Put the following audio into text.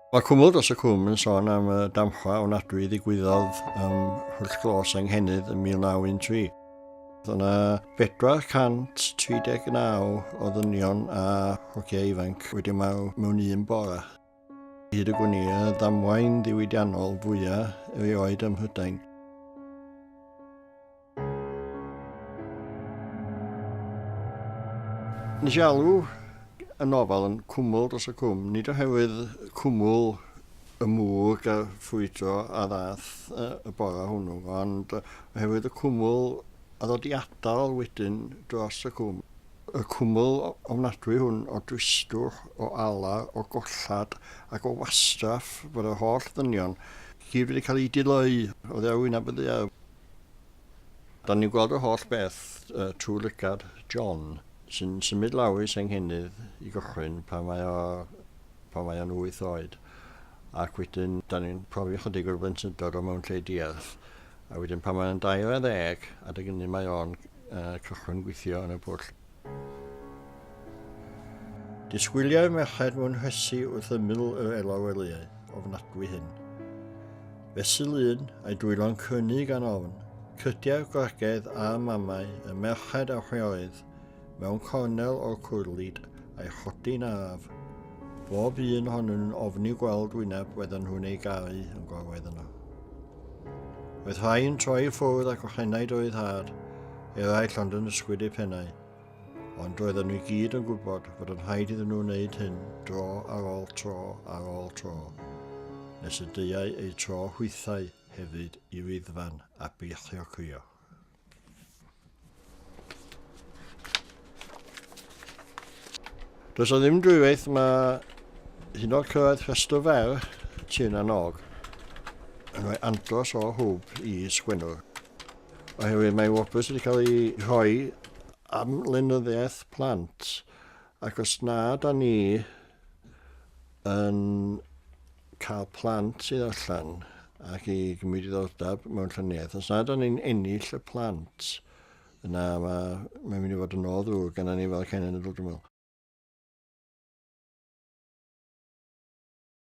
Mae Cwmwl dros y Cwm yn sôn am y damchwa ofnadwy ddigwyddodd ym Mhwll Glo Senghennydd yn 1913. Oedd yna 439 o ddynion a hogiau ifanc wedi marw mewn un bore. Hyd y gwn i, y ddamwain ddiwydiannol fwyaf erioed ym Mhrydain. Nes i alw y nofel yn Cwmwl dros y Cwm, nid oherwydd cwmwl y mwg a'r ffrwydro a ddaeth y bore hwnnw, ond oherwydd y cwmwl a ddod i adael wedyn dros y cwm. Y cwmwl ofnadwy hwn o dristwch, o alar, o golled ac o wastraff bod yr holl ddynion gyd wedi cael eu dileu oddi ar wyneb y ddaear. Da ni'n gweld yr holl beth trwy lygad John, sy'n symud lawr i Senghennydd i gychwyn pan mae o pan mae o'n wyth oed. Ac wedyn, da ni'n profi chydig o'r blentyndod o mewn lle diarth. A wedyn pan mae'n 20, adeg hynny mae o'n uh, cychwyn gweithio yn y pwll. Disgwyliai'r merched mewn rhesi wrth ymyl yr elor welyau ofnadwy hyn. Fesul un, a'i dwylo'n crynu gan ofn, cydiai'r gwragedd a'r mamau, y merched a'r chwiorydd, mewn cornel o'r cwrlid, a'i chodi'n araf. Bob un ohonyn nhw'n ofni gweld wyneb roedden nhw'n ei garu yn gorwedd yno. Roedd rhai yn troi i ffwrdd ac ochenaid o ryddhad, eraill ond yn ysgwyd eu pennau. Ond roedden nhw i gyd yn gwybod fod yn rhaid iddyn nhw wneud hyn dro ar ôl tro ar ôl tro, nes y deuai eu tro hwythau hefyd i riddfan a beichio crio. Does o ddim dwywaith mae hyn o'r cyrraedd rhestr fer Tir na Nog yn rhoi andros o hwb i sgwennwr. Oherwydd mae wobr sydd wedi cael ei rhoi am lenyddiaeth plant ac os na da ni yn cael plant i ddarllen ac i gymryd diddordeb mewn lluniaeth, os na da ni'n ennill y plant, yna mae, mae'n mynd i fod yn ôl ddrwg yna ni fel cenedl, dwi'n meddwl.